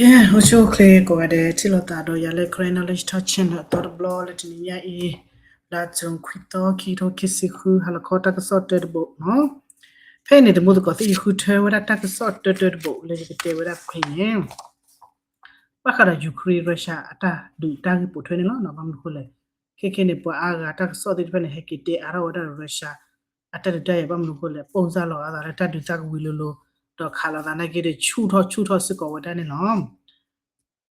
ကဲ အိၣ်ဆူၣ်အိၣ်ချ့ကိးဂၤဒဲး ထံၣ်လိာ်သးဒီးယၤလၢ Karen Knowledge Talk Channel အသီတဘျီလၢတနံၤညါအံၤ, လါ June ခွံသီ ခံကထိခံဆံဃု ဟါလီၤခီတၢ်ကစီၣ်တၢတဘိးနီၤ. ဖဲအံၤန့ၣ် တမူသကိးသ့ၣ် ယဃုထၢဝဲဒၣ်တၢ်ကစီၣ်တၢတၢတဘိးလၢယကတဲဝဲဒၣ်ဖဲန့ၣ် ဘၣ်ဃးဒီး Ukraine Russia အတၢ်ဒုးတၢ်ဂ့ၢ်ပိာ်ထွဲန့ၣ်လီၤ. ဘၣ်မနုၤဃိလဲၣ်, ခဲခဲန့ၣ် ပှၤအါဂၤတၢ်ကစီၣ်သ့ၣ်တဖၣ်န့ၣ် ဟဲက့ၤတဲအါထီၣ်ဝဲဒၣ် Russia အတၢ်ဒုးတၢ်ယၤ ဘၣ်မနုၤဃိလဲၣ်, ပိၢ်စၢ်လီၤအသးလၢတၢ်ဒုးသၣ်ကဝံၤလိၤလိၤ, ဒီးခးလိာ်သးနာ်က့ဒီး ဆူၣ်ထီၣ်ဆူၣ်ထီၣ်စ့ၢ်ကီးဝဲဒၣ်န့ၣ်လီၤ.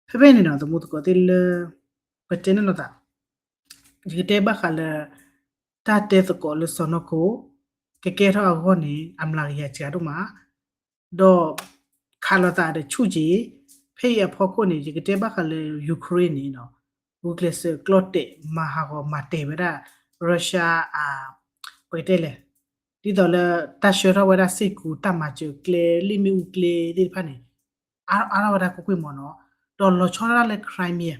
ဖဲဖဲန့ၣ်နီၤ တမူသကိးသ့ၣ်လၢ ပတဲန့ၣ်လိာ်သး ယကတဲဘၣ်ဃးလၢ တၢ်တဲသကိးလၢစီၢ်နီၤခိၣ် ကကဲထီၣ်အဂီၢ်န့ၣ် အမျးကယၤစှၤဒိၣ်မး, ဒီးခးလိာ်သးဒီးဆူၣ်က့ၤ, ဖဲအံၤအဖီခိၣ်န့ၣ် ယကတဲဘၣ်ဃးလၢ Ukraine န့ၣ်နီၤ, ဂုာ်ကျဲးစၢးကျီတဲာ်မၤဟးဂီၤမၤတဲာ်ဝဲဒၣ် Russia အ ပကတဲလဲၣ်, ဒ်သိးလၢတၢ်ဆှၢထီၣ်ဝဲဒၣ်စ့ၢ်ကီး တၢ်မၤစၢၤကျဲ လ့ၣ်မ့ၣ်အူကျဲသ့ၣ်တဖၣ်န့ၣ် အါထီၣ်ဝဲဒၣ်ကွ့ၢ်ကွ့ၢ်မ့ၢ်နီၤ, ဒီးလီၤဆီဒၣ်တၢ်လၢ Crimea,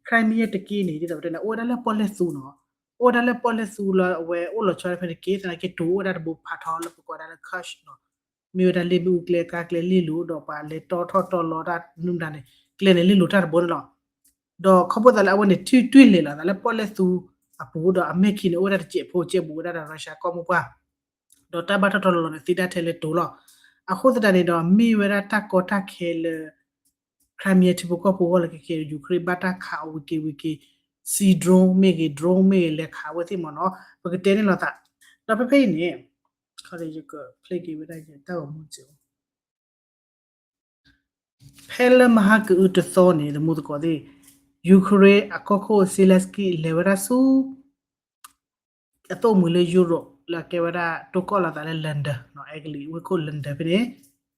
Crimea တက့ၢ်န့ၣ် ဒ်သိးပတဲန့ၣ် အိၣ်ဝဲဒၣ်လၢပီၣ်လဲၣ်သူနီၤ, အိၣ်ဝဲဒၣ်လၢပီၣ်လဲၣ်သူလၢအဝဲအိၣ်လီၤဆီဒၣ်ဖဲတက့ၢ် သနာ်က့တိၤအိၣ်ဝဲဒၣ်တဘိဖးထီလၢပကိးဒၣ်လၢ Kursk နီၤ, မ့ၢ်ဝဲဒၣ်လ့ၣ်မ့ၣ်အူကျဲ ကါကျဲလ့ၣ်လိၤ ဒီးပှၤလဲၤတီထီၣ်တီလီတၢ်နုၢ်မတၤန့ၣ် ကျဲန့ၣ်လ့ၣ်လိၤတၢ်တဘိန့ၣ်လီၤ. ဒီးခီဖျိသးလၢအဝဲန့ၣ် ထံၣ်တွံၢ်လဲၤလီၤသးလၢပီၣ်လဲၣ်သူအပူၤ ဒီးအမဲၢ်ခံန့ၣ် အိၣ်ဝဲဒၣ်တစဲးဖိစဲးဘူးဝဲဒၣ်ဒီး Russia ကီၢ်မိၢ်ပှၢ် ဒီးတၢ်ဘၣ်ထီၣ်ထီလီၤလီၤန့ၣ် သ့ဒၣ်ထဲလၢတိၤလီၤ. အဃိသတးန့ၣ်ဒီး မ့ၢ်ဝဲဒၣ်တၢ်ကီတၢ်ခဲလၢ Crimea ထံဖိကီၢ်ဖိအဂီၢ်လၢခဲခဲ Ukraine ဘၣ်တၢ်ခးအီၤဝံၤက့ၤဝံၤက့ၤ, စံ drone မ့ၢ်ဂ့ၤ drone မ့ၢ်ဂ့ၤ လဲၤခးဝဲသ့ၣ်မ့ၢ်နီၤ, ပကတဲန့ၣ်လိာ်သး. ဒီးဖဲဖဲအံၤန့ၣ် ခီဒီးယက play က့ၤဝဲဒၣ်ယတၢ်ဂီၤမူစ့ၢ် ဖဲလၢမဟါကအုတသီန့ၣ် တမူသကိးသ့ၣ် Ukraine အကီၢ်ခိၣ် Zelensky လဲၤဝဲဒၣ်ဆူ အသိၣ်မှံၤလၢ Europe လၢအကဲဝဲဒၣ် တိၢ်ကီၣ်လိာ်သးလၢ London နီၤ, အဲကလံးဝ့ၢ်ခိၣ် London ဖဲန့ၣ်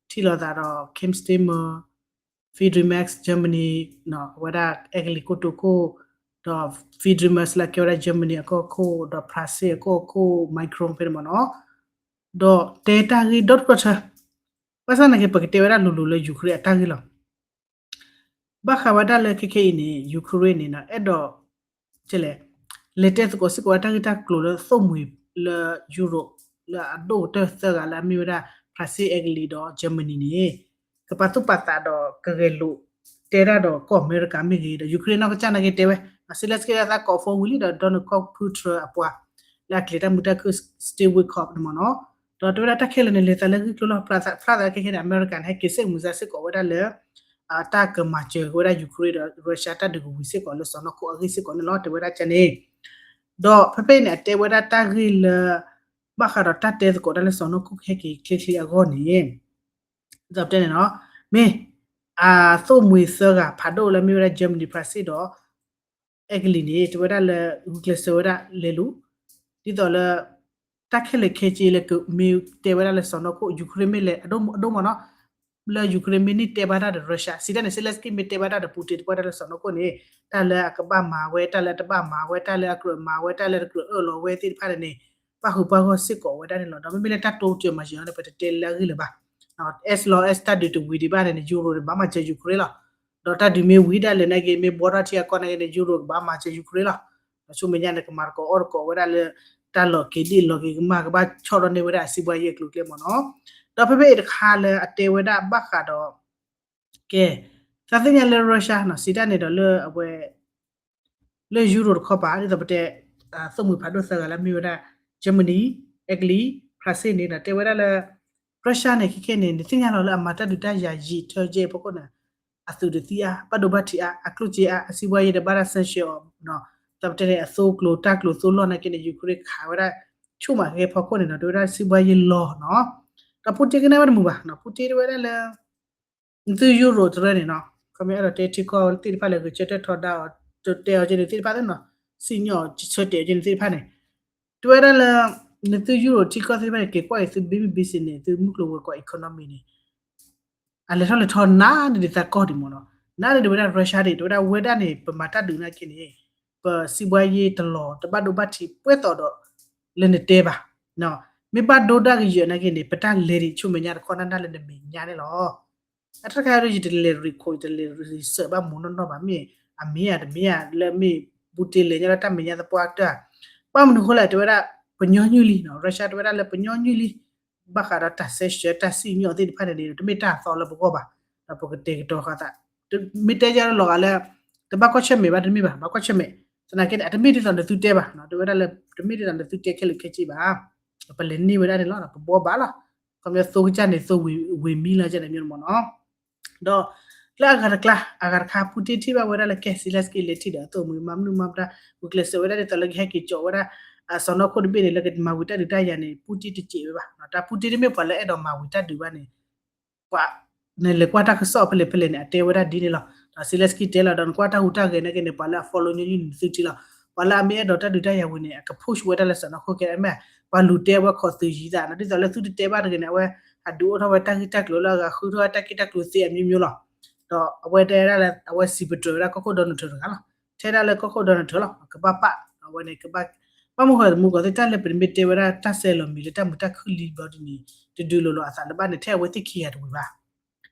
ထံၣ်လိာ်သးဒီး Keir Starmer, Friedrich Merz Germany နီၤ, အဝဲဒၣ်အဲကလံးခိၣ်တိခိၣ်, ဒီး Friedrich Merz လၢအကဲဝဲဒၣ် Germany အကီၢ်ခိၣ်, ဒီး France အကီၢ်ခိၣ် Macron ဖဲန့ၣ်မ့ၢ်နီၤ, ဒီးတဲတၢ်ဂ့ၢ်ဒီတကီၢ်ဆၢ, ဘၣ်ဆၣ်သနာ်က့ ပကတဲဝဲဒၣ်လိၤလိၤလၢ Ukraine အတၢ်ဂ့ၢ်လီၤ. ဘၣ်ဃးဝဲဒၣ်လၢခဲခဲအံၤန့ၣ် Ukraine န့ၣ်နီၤ အဲၣ်ဒိး လဲၤတဲသကိးစ့ၢ်ကီးဝဲတၢ်ဂ့ၢ်တၢ်ကျိၤလၢသိၣ်မှံၤလၢ Europe လၢအဒိၣ်ကတၢၢ်သၢဂၤလၢအမ့ၢ်ဝဲဒၣ် France, အဲကလံး ဒီး Germany န့ၣ် ကပာ်သူၣ်ပာ်သးဒီးကဂဲၤလိာ် တဲဒၣ်ဒီးကီၢ်အမဲရကၤမ့ၢ်ဂ့ၤ ဒီး Ukraine နီၢ်ကစၢ်နာ်က့တဲဝဲ Zelensky ဒၣ်သးကိး phone ဝံၤလံဒီး Donald Trump အပှၤ လၢအကျဲၤတၢ်မုာ်တၢ်ခုၣ် Steve Witkoff န့ၣ်မ့ၢ်နီၤ, ဒီးတဲဝဲဒၣ်တၢ်ခဲလၢာ်န့ၣ် လဲၤသးလၢဂ့ၢ်ကျိၤလီၤ. ဖျါသးခဲခဲန့ၣ် အမဲရကၤန့ၣ် ဟဲက့ၤဆ့ၣ်မုၢ်စါစ့ၢ်ကီးဝဲဒၣ်လၢ တၢ်ကမၤစၢၤဝဲဒၣ် Ukraine ဒီး Russia တၢ်ဒုးကဝံၤစ့ၢ်ကီးလၢစီၢ်နီၤခိၣ်အဂ့ၢ်စ့ၢ်ကီးန့ၣ်လီၤ. တဲဝဲဒၣ်ကန့ၣ် ဒီးဖဲဖဲအံၤန့ၣ် အတဲဝဲဒၣ်တၢ်ဂ့ၢ်လၢ ဘၣ်ဃးဒီးတၢ်တဲသကိးတၢ်လၢစီၢ်နီၤခိၣ်ကဟဲက့ၤချ့ချ့အဂီၢ်န့ၣ် ဒ်သိးပတဲန့ၣ်နီၤ, မ့ၢ် အသိၣ်မှံၤသၢဂၤဖးဒိၣ်လၢမ့ၢ်ဝဲဒၣ် Germany, France ဒီး အဲကလံးန့ၣ် တဲဝဲဒၣ်လၢ ဂုာ်ကျဲးစၢးဝဲဒၣ်လဲၤလူၤ ဒ်သိးလၢ တၢ်ခဲလၢာ်ခဲဆ့လၢကမ့ၢ်တဲဝဲဒၣ်လၢစီၢ်နီၤခိၣ် Ukraine မ့ၢ်လဲၤအဒိၣ်မ့ၢ်နီၤ, လၢ Ukraine မ့ၢ်န့ၢ်တဲဘၣ်တၢ်ဒီး Russia စံးတၢ်န့ၣ် Zelensky မ့ၢ်တဲဘၣ်တၢ်ဒီး Putin တပှၢ်တၢ်လၢစီၢ်နီၤခိၣ်န့ၣ် တၢ်လၢအကဘၣ်မၤဝဲ တၢ်လၢအတဘၣ်မၤဝဲ တၢ်လၢအကြၢးမၤဝဲ တၢ်လၢတကြၢးအၢၣ်လီၤဝဲသ့ၣ်တဖၣ်န့ၣ် ပၣ်ဃုာ်ပၣ်ဂီၢ်စ့ၢ်ကီးဝဲဒၣ်န့ၣ်လီၤ. ဒီးမ့မ့ၢ်လၢတၢ်တိစၢၤမၤစၢၤအီၤန့ၣ် ပတတဲလၢအဂ့ၢ်လၢၤဘၣ်. As long as တၢ်ဒုးတဝံၤဒံးဘၣ်န့ၣ် Euro န့ၣ် ဘၣ်မၤစၢၤ Ukraine လီၤ. ဒီးတၢ်ဒုးမ့ၢ်ဝံၤဒၣ်လဲာ်နာ်က့ မ့ၢ်ဘှီထီၣ်ထံအကီၢ်နာ်က့န့ၣ် Euro ကဘၣ်မၤစၢၤ Ukraine လီၤ. ဒီးဆူမဲာ်ညါန့ၣ် ကမၤသကိးအီၣ်သကိးဝဲဒၣ်လၢ တၢ်လီၤက့ၤဒ့ၣ်လီၤက့ၤကမၣ် ကဘၣ်ဆီၣ်ဒီးန့ၢ်ဝဲဒၣ်အစံးဘှါယဲၢ်ကျိၤကျဲမ့ၢ်နီၤ. ဒီးဖဲဖဲအံၤတခါလၢအတဲဝဲဒၣ်ဘၣ်ဃးဒီး ကဲ သးသ့ၣ်ညါလၢ Russia နီၤ စံးတၢ်န့ၣ်ဒီးလၢအဝဲ လၢ Euro တခီပၤ ဒ်သိးပတဲ သိၣ်မှံၤဖးဒိၣ်သၢဂၤလၢမ့ၢ်ဝဲဒၣ် Germany, အဲကလံး, France န့ၣ်ဒီးတဲဝဲဒၣ်လၢ Russia န့ၣ် ခဲခဲန့ၣ် နသ့ၣ်ညါလီၤလၢအမၤတၢ်ဒုးတၢ်ယၤယံာ်ထၢကဲအဖီခိၣ်န့ၣ် အသုးတသံအါ, ဘၣ်ဒိဘၣ်ထံးအါ, အကျိၣ်စ့အါ, အစံးဘှါယဲၢ်တဘၣ်တၢ်စဲးဆှၢအီၤ, ဒ်သိးပတဲန့ၣ် အသိကျိၤတၢ်ကျိၤသိလီၢ်နာ်က့န့ၣ် Ukraine ခးဝဲဒၣ် ဆူၣ်မးကဲဖီခိၣ်န့ၣ်နီၤ တဲဝဲဒၣ်စံးဘှါယဲၢ်လီၤနီၤ. ဒီး Putin ကနၣ်ဝဲတမုာ်ဘၣ်နီၤ, Putin တဲဝဲဒၣ်လၢ နသု Euro တရၢန့ၣ်နီၤ, ခီမ့ၢ်အဲၣ်ဒိးတဲထံကီၢ်သ့ၣ်တဖၣ်လၢဂဲၤဆၢထၢၣ်ထီဒါအီၤ, တဲအီၤကဲန့ၣ်သ့ၣ်တဖၣ်သ့ၣ်နီၤ, စံၣ်ညီၣ်ဆၢတဲာ်အီၤကဲန့ၣ်သ့ၣ်တဖၣ်န့ၣ်, တဲဝဲဒၣ်လၢ နသု Euro ထံကီၢ်သ့ၣ်တဖၣ်န့ၣ် က့ၤကွၢ်အံၤသု ဘ့မ့ၢ် business န့ၣ် သုမုၢ်ကျိၤဝဲၤကွာ် economy န့ၣ် အလဲၤထီၣ်လဲၤထီနးန့ၢ်ဒံးသးကီၢ်ဒံးမ့ၢ်နီၤ, နးန့ၢ်ဒံးဝဲဒၣ် Russia ဒံး တဲဝဲဒၣ်ဝဲဒၣ်န့ၣ် ပမၤတၢ်ဒုးနာ်က့န့ၣ် ပစံးဘှါယဲၢ်တလီၤ တဘၣ်ဒိဘၣ်ထံးပှဲၤသိးဒီး လၢနတဲဘၣ်, မ့ၢ်ဘၣ်ဒိဒၣ်ကယၢၤနာ်က့န့ၣ် ပတၢ်လဲၤဒံးဆူမဲာ်ညါတခီနၢ်နၢ်လၢနမဲာ်ညါန့ၣ်လီၤ. အတၢ်တခါအံၤဒီး ယတလဲၤ recall ယတလဲၤ research ဘၣ်မူနီၢ်နီၢ်ဘၣ် မ့ၢ်အမ့ၢ်ဧါတမ့ၢ်ဧါ လၢမ့ၢ် Putin လဲၤညါလၢတၢ်မဲာ်ညါသပှၢ်ကတၢၢ်, ဘၣ်မနုၤအဃိလဲၣ် တဲဝဲဒၣ် ပညီနုၢ်လံနီၤ, Russia တဲဝဲဒၣ်လၢပညီနုၢ်လံ ဘၣ်ဃးဒီးတၢ်စဲးဆှၢတၢ်စံၣ်ညီၣ်သ့ၣ်တဖၣ်န့ၣ်န့ၣ် တမ့ၢ်တၢ်အသီလၢပဂီၢ်ဘၣ်, ဒီးပကတဲာ်ကတီၤဃာ်သး မ့ၢ်တဲယါလီၤဂာ်လၢ တဘၣ်ကွၢ်ဆၢၣ်မဲာ်ဘၣ်တမ့ၢ်ဘၣ်, ဘၣ်ကွၢ်ဆၢၣ်မဲာ်, သနာ်က့န့ၣ် အတမ့ၢ်ဒ်သိးနသုတဲဘၣ်, တဲဝဲဒၣ်လၢ တမ့ၢ်ဒ်သိးနသုတဲခဲလၢာ်ခဲဆ့ဘၣ်, ပလဲၤန့ၢ်ဝဲဒၣ်န့ၣ်လီၤ, ပဘှီဘၣ်လီၤ, ခီဖျိသိကစၢ်န့ၣ် သိဝ့ၤမံလီၤကန့ၣ်မ့ၢ်မ့ၢ်နီၤ ဒီး လၢအဂၤတကျါ အဂၤတခါ Putin ထံၣ်ဘၣ်ဝဲဒၣ်လၢ ကဲ Zelenskyy လဲၤထံၣ်ဒီးအသိၣ်မှံၤ မၤမနုၤမၤမတၤ ဂုာ်ကျဲးစၢးဝဲဒၣ်ဒ်သိးလၢကဟဲက့ၤကၠီးဝဲဒၣ် အစီၢ်နီၤခိၣ်တဘ့ၣ်န့ၣ် လၢကမၤဝံၤတၢ်ဒုးတၢ်ယၤန့ၣ် Putin တစဲးဝဲဘၣ်, တၢ် Putin တမ့ၢ်ပှၤလၢအဲၣ်ဒိးမၤဝံၤတၢ်ဒုးဘၣ်န့ၣ် ပှၤ နလဲၤကွၢ်တၢ်ကစီၣ်ဖဲလဲၣ်ဖဲလဲၣ်န့ၣ် အတဲဝဲဒၣ်ဒ်န့ၣ်လီၤ, ဒီး Zelenskyy တဲလီၤ ဒီးနကွၢ်တၢ်ဟူးတၢ်ဂဲၤနာ်က့န့ၣ် ပှၤလၢအ follow ညီနုၢ်န့ၣ်သုထံလီၤ, ပှၤလၢအမ့ၢ်အဲၣ်ဒိးတၢ်ဒုးတၢ်ယၤဝံၤန့ၣ် အက push ဝဲဒၣ်လၢစီၢ်နီၤခိၣ်ခဲအံၤ မ့ၢ် ပှၤလူၤတဲဝဲခီၣ်သုးယံၤသးနီၤ ဒ်သိးလၢသုတတဲဘၣ်တဂ့ၤန့ၣ် အဝဲ ဟးဒုးအိၣ်ထီၣ်ဝဲတၢ်ဂ့ၢ်တၢ်ကျိၤလၢအဂၤဃုထီၣ်ဝဲတၢ်ဂ့ၢ်တၢ်ကျိၤသ့အမျိုးမျိုးလီၤ, ဒီးအဝဲတဲဒၣ်လၢ အဝဲစံးပတြၢၤဝဲဒၣ်ကီၢ်ခိၣ် Donald Trump တဂၤလီၤ, ထဲဒၣ်လၢကီၢ်ခိၣ် Donald Trump လီၤ ကဘၣ်ပာ် အဝဲန့ၣ်ကဘၣ် ဘၣ်မနုၤဃိလဲၣ် မုၢ်ကီၢ်သ့ၣ် တၢ်လၢပတမ့ၢ်တဲဝဲဒၣ်တၢ်ဆဲးလီၤမံၤလၢတၢ်မုာ်တၢ်ခုၣ်လံဘျီဒ်န့ၣ် တဒုးလိၤလိာ်အသးလၢၤဘၣ်န့ၣ် ထဲအဝဲသ့ၣ်ခံဂၤတဝံၤဘၣ်,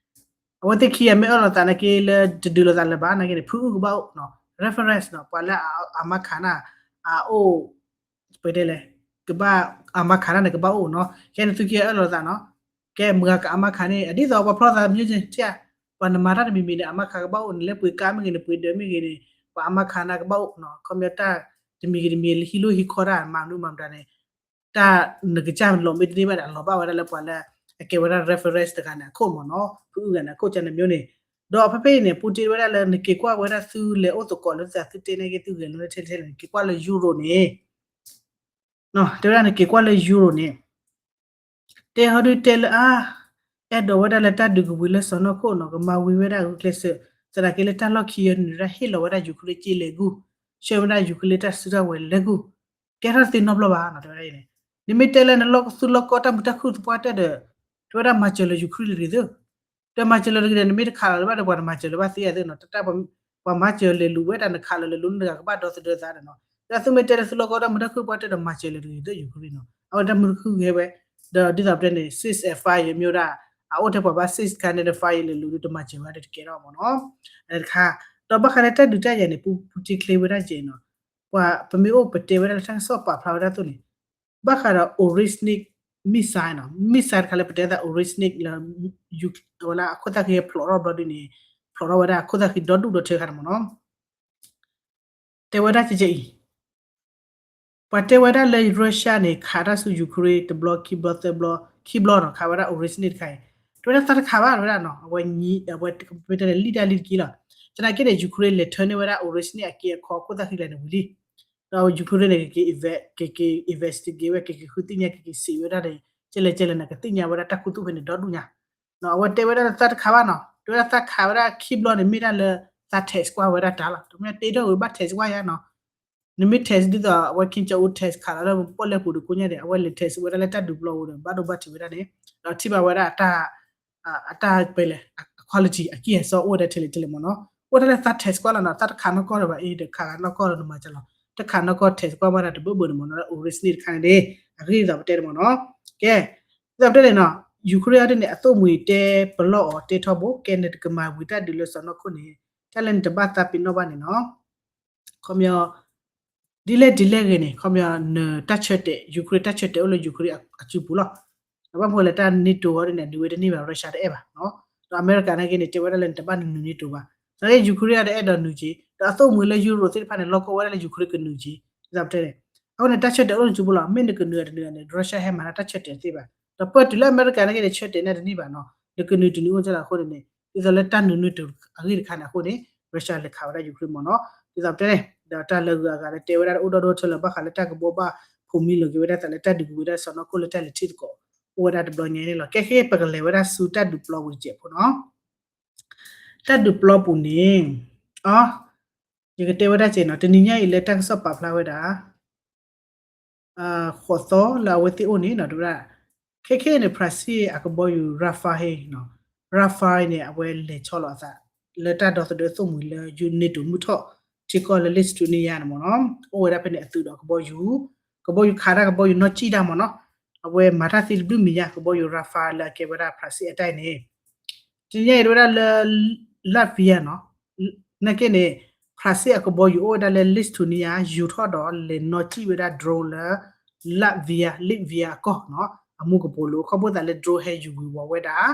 အဝဲသ့ၣ်ခံဂၤမ့ၢ်အၢၣ်လီၤသးနာ်က့လၢတဒုးလိၤသးလၢၤဘၣ်နာ်က့န့ၣ် ဖုအုၣ်ကဘၣ်အိၣ်နီၤ reference နီၤ ပှၤလၢအမါခးနၢ် အအိၣ် ပတဲလဲၣ် ကဘၣ်အမါခးနၢ်န့ၣ် ကဘၣ်အိၣ်နီၤ ခဲန့ၣ်သုခံဂၤအၢၣ်လီၤသးနီၤ ကဲမုၢ်ဂၤကအမါခးန့ၣ် အဒ်သိးပှၤဖျီသးမျိုးစ့ၢ် ပှၤနမၤတၢ်တမံၤမံၤန့ၣ် အမါခးကဘၣ်အိၣ်န့ၣ် လၢပှ့ၤကါမ့ၢ်ဂ့ၤန့ၣ် ပှ့ၤဒၢးမ့ၢ်ဂ့ၤန့ၣ် ပှၤအမါခးနၢ်ကဘၣ်အိၣ်နီၤ ခီပညီတၢ်တမံၤဂ့ၤတမံၤ ဟံးလိၢ်ဟံးခီတၢ်မၤမနုၤမၤမတၤန့ၣ် တၢ်နကစၢ်လီၤမ့ၢ်တန့ၢ်ဘၣ်န့ၣ် အလီၤဘၣ်ဝဲဒၣ်လၢပှၤလၢ အကဲဝဲဒၣ် reference တဂၤန့ၣ် အခိၣ်မ့ၢ်နီၤ ဖုအုၣ်ဂၤန့ၣ် အခိၣ်ကန့ၣ်မျိုးန့ၣ် ဒီးဖဲဖဲအံၤန့ၣ် Putin ဝဲဒၣ်လၢနက့ၤကွၢ်ဝဲဒၣ်သုလဲၤအိၣ်သကိးလၢသုတဲနာ်က့ သုဂဲၤလိာ်ထဲလဲၣ်ထဲလဲၣ် နက့ၤကွၢ်လၢ Europe န့ၣ် တဲဝဲဒၣ်နက့ၤကွၢ်လၢ Europe န့ၣ် တဲဟီဒုတဲလၢအါ အဲၣ်ဒိးဝဲဒၣ်လၢတၢ်ဒုးကဝံၤလၢစီၢ်နီၤခိၣ်နီၤ ကမၤဝံၤဝဲဒၣ်ဂုာ်ကျဲးစၢး သနာ်က့လၢတၢ်လီၢ်ခံယဲၢ်န့ၣ် ဟ့ၣ်လီၤဝဲဒၣ် Ukraine စ့လဲၤဂုၢ် ဆှၢဝဲဒၣ် Ukraine လၢတၢ်စုတၢ်ဝဲၤလဲၤဂုၢ် ကဲထီၣ်တသ့နီတဘျီဘၣ်နီၤ တဲဝဲဒၣ်အံၤန့ၣ် နမ့ၢ်တဲလၢနလီၢ်သုလီၢ်ကီတၢ်မုာ်တၢ်ခုၣ်သပှၢ်တၢၢ်ဒီး တဲဝဲဒၣ်မၤစၢၤလၢ Ukraine လၢတဂ့ၤသ့ၣ် ဒီးမၤစၢၤလၢတဂ့ၤဒီး နမ့ၢ်တခးလီၤလၢၤဘၣ်ဒီး ပှၤတမၤစၢၤလၢၤဘၣ်သ့ဧါသ့ၣ်နီၤ တၢ် ပှၤမၤစၢၤလဲၤလူၤဝဲတၢ်နခးလီၤလဲၤလူၤလၢတဂၤကဘၣ်ဒီသဒၢသးဒီးနီၤ ဒီးသုမ့ၢ်တဲလၢသုလီၢ်ကီတၢ်မုာ်တၢ်ခုၣ်သပှၢ်တၢၢ်ဒီးမၤစၢၤလၢၤတဂ့ၤသ့ၣ် Ukraine နီၤ အဝဲတၢ်မုာ်တၢ်ခုၣ်ဂ့ၤဝဲ ဒီးဒ်သိးပတဲန့ၣ် ceasefire မ့ၢ်ဝဲဒၣ် အအိၣ်ထဲပှၤဘၣ် cease ခါန့ၣ်ဒီး fire လဲၤလူၤဒီးတမၤစၢၤဝဲဒၣ်တကဲထီၣ်မ့ၢ်နီၤ တခါ ဒီးဘၣ်ဃးလၢတၢ်ဒုးတၢ်ယၤန့ၣ် ပူ Putin ချ့ဝဲဒၣ်ကဲနီၤ ပှၤပမ့ၢ်အိၣ်ပတဲဝဲဒၣ်လၢတၢ်ကစီၣ်ပာ်ဖျါဝဲဒၣ်အသိးန့ၣ် ဘၣ်ဃးဒီး Orishnik missile နီၤ missile တခါလၢပတဲသး Orishnik လၢ အဝဲလၢအခိၣ်သၣ်ဃံဖျိးထီၣ်ဘျီဒ်န့ၣ် ဖျိးထီၣ်ဝဲဒၣ်အခိၣ်သၣ်ဃံဒီဒူၣ်ဒီထၢခါန့ၣ်မ့ၢ်နီၤ တဲဝဲဒၣ်ကဲကဲအံၤ ပှၤတဲဝဲဒၣ်လၢ Russia န့ၣ် ခးတၢ်ဆူ Ukraine တဘျီခံဘျီသၢဘျီ ခံဘျီနီၤ ခးဝဲဒၣ် Orishnik တခါအံၤ တဲဝဲဒၣ်သးတခးဘၣ်တဲဝဲဒၣ်နီၤ အဝဲ အဝဲပတဲန့ၣ်လံၣ်တၢ်လံၣ်တက့ၢ်လီၤ သနာ်က့န့ၣ် Ukraine လဲၤထၢန့ၢ်ဝဲဒၣ် Orishnik အက့အခီအခိၣ်သၣ်ဃံကျါန့ၣ်ဝံၤလံ ဒီး Ukraine န့ၣ် ကက့ၤ ကက့ၤ investigate ဝဲ ကက့ၤဃုသ့ၣ်ညါ ကက့ၤစံးဝဲဒၣ်န့ၣ် ကဲလဲၣ်ကဲလဲၣ်န့ၣ် ကသ့ၣ်ညါဝဲဒၣ်တၢ်ခူသူၣ်ဖဲန့ၣ်ဒီဒူၣ်ညါ အဝဲတဲဝဲဒၣ်လၢသးတခးဘၣ်နီၤ တဲဝဲဒၣ်သးခးဝဲဒၣ်ခံဘျီန့ၣ် မ့ၢ်ဒၣ်လၢသး test ကွၢ်ဝဲဒၣ်တၢ်လီၤ တမ့ၢ်တဲထီၣ်ဝဲဘၣ် test ကွၢ်ယါနီၤ နမ့ၢ် test ဒ်သိးအဝဲ Kim Jong Un test ခးလီၤလၢပီၣ်လဲၣ်ပူၤတကိညါန့ၣ် အဝဲလဲၤ test ဝဲဒၣ်လၢတၢ်ဒုးပျီပူၤဒီး ဘၣ်ဒိဘၣ်ထံးဝဲဒၣ်န့ၣ် ဒီးထံၣ်ဘၣ်ဝဲဒၣ်အတၢ် အတၢ်ပလဲၣ် အ quality အကံၢ်အစီအိၣ်ဝဲဒၣ်ထဲလဲၣ်ထဲလဲၣ်မ့ၢ်နီၤ အိၣ်ဒၣ်လၢသး test ကွၢ်လီၤနီၤ သးတခးနီၢ်ကီၢ်ဒီးဘၣ်အံၤဒီးခးဂၤနီၢ်ကီၢ်ဒီးနမၤစၢၤလီၤ တခးနီၢ်ကီၢ် test ကွၢ်မးဒၣ်တဘၢဘၢန့ၣ်မ့ၢ်နီၤ လၢ Orishnik တခါန့ၣ်န့ၣ် အဂ့ၢ်ဒ်သိးပတဲန့ၣ်မ့ၢ်နီၤ ကဲ ဒ်သိးပတဲန့ၣ်နီၤ Ukraine အံၤဒ်န့ၣ် အသိၣ်မှံၤတဲပလီၢ်အီၤတဲထီဘိ ကဲနတကမၤဝံၤတၢ်ဒုးလၢစီၢ်နီၤခိၣ်န့ၣ် တၢ်လၢနတဘၣ်သးပ့ၤနီၣ်ဘၣ်န့ၣ်နီၤ ခီပညီ ဒ်လဲၣ်ဒ်လဲၣ်ဂ့ၤန့ၣ် ခီပညီ နတၢ်ဆၢတဲာ် Ukraine တၢ်ဆၢတဲာ်အိၣ်လၢ Ukraine အစုပူၤလီၤ. ဘၣ်မနုၤလဲၣ် တၢ် NATO အံၤဒ်န့ၣ် နုာ်ဝဲတန့ၢ်ဘၣ် Russia တအဲၣ်ဘၣ်နီၤ. ဒီးအမဲရကၤနာ်က့န့ၣ် တဲဝဲဒၣ်လၢနတဘၣ်နနုာ် NATO ဘၣ်. သနာ်က့ Ukraine တအဲၣ်ဒိးနုာ်က့ၤ ဒီးအသိၣ်မှံၤလၢ Europe သ့ၣ်တဖၣ်န့ၣ် လီၢ်ကီဝဲဒၣ်လၢ Ukraine ကနုာ်က့ၤ ဒ်သိးပတဲန့ၣ် အဃိန့ၣ် တၢ်ဆၢတဲာ်အိၣ်လၢနစုပူၤလီၤ. မ့ၢ်နကနုာ်တနုာ်န့ၣ် Russia ဟဲမၤတၢ်ဆၢတဲာ်သ့ဘၣ်. ဒီးပၢၢ်တုၤလၢအမဲရကၤနာ်က့န့ၣ် ဆၢတဲာ်န့ၢ်တန့ၢ်ဘၣ်နီၤ. နကနုာ်တနုာ်အိၣ်ကလီၤအဃိန့ၣ်န့ၣ် ဒ်သိးလၢတၢ်နုာ် NATO အဂ့ၢ်တခါန့ၣ်အဃိန့ၣ် Russia လဲၤခးဝဲဒၣ် Ukraine မ့ၢ်နီၤ. ဒ်သိးပတဲန့ၣ် ဒီးတၢ်လၢဂုၤအဂၤလၢတဲဝဲဒၣ်အိၣ်ဒီဒူၣ်ထၢလၢၤဘၣ်ဃးလၢတၢ်ကဘီဘၣ် ဖိးမံလိာ်က့ၤဝဲဒၣ်သးလၢတၢ်ဒုးကဝံၤဒၣ်စီၢ်နီၤခိၣ်လၢတၢ်လဲၤထံၣ်သကိး အိၣ်ဝဲဒၣ်တဘျီညါန့ၣ်လီၤ. ကဲဃ့ပကလဲၤဝဲဒၣ်ဆူတၢ်ဒုးပျီပူၤတစဲးဖိနီၤ. တၢ်ဒုးပျီပူၤန့ၣ် အ ယကတဲဝဲဒၣ်စဲးနီၤ တနံၤညါအံၤလၢတၢ်ကစီၣ်ပာ်ဖျါဝဲဒၣ် ဃိးသီလၢအဝဲသ့ၣ်အိၣ်န့ၣ်နီၤ တဲဝဲဒၣ် ခဲခဲအံၤန့ၣ် ဖရၣ်စ့ၣ်အကဘီယူၤ Rafale နီၤ Rafale န့ၣ် အဝဲလဲၤဆီလီၤအသး လၢတၢ်ဒီသဒၢသိၣ်မှံၤလၢ NATO မုၢ်ထီၣ်ထံကီၢ်လၢ Lithuania န့ၣ်မ့ၢ်နီၤ အိၣ်ဝဲဒၣ်ဖဲန့ၣ်အသုးဒီးကဘီယူၤ ကဘီယူၤခးတၢ်ကဘီယူၤနီၢ်ကံၣ်တၢ်မ့ၢ်နီၤ အဝဲမၤတၢ်သံတဘျုးမံၤညါ ကဘီယူၤ Rafale လၢအကဲဝဲဒၣ်ဖရၣ်စ့ၣ်အတၢ်အံၤန့ၣ် တနံၤညါအံၤတဲဝဲဒၣ်လၢ Latvia နီၤ နာ်က့န့ၣ် ဖရၣ်စ့ၣ်အကဘီယူၤအိၣ်ဝဲဒၣ်လၢ Lithuania ယူၤထီၣ်ဒီးလဲၤနီၢ်ကံၣ်ဝဲဒၣ် drone လၢ Latvia Latvia အကီၢ်နီၤ အမူကပိာ်လိၤ ခီဖျိသးလၢ drone ဟဲယူၤဝံၤဝီၤဝဲဒၣ်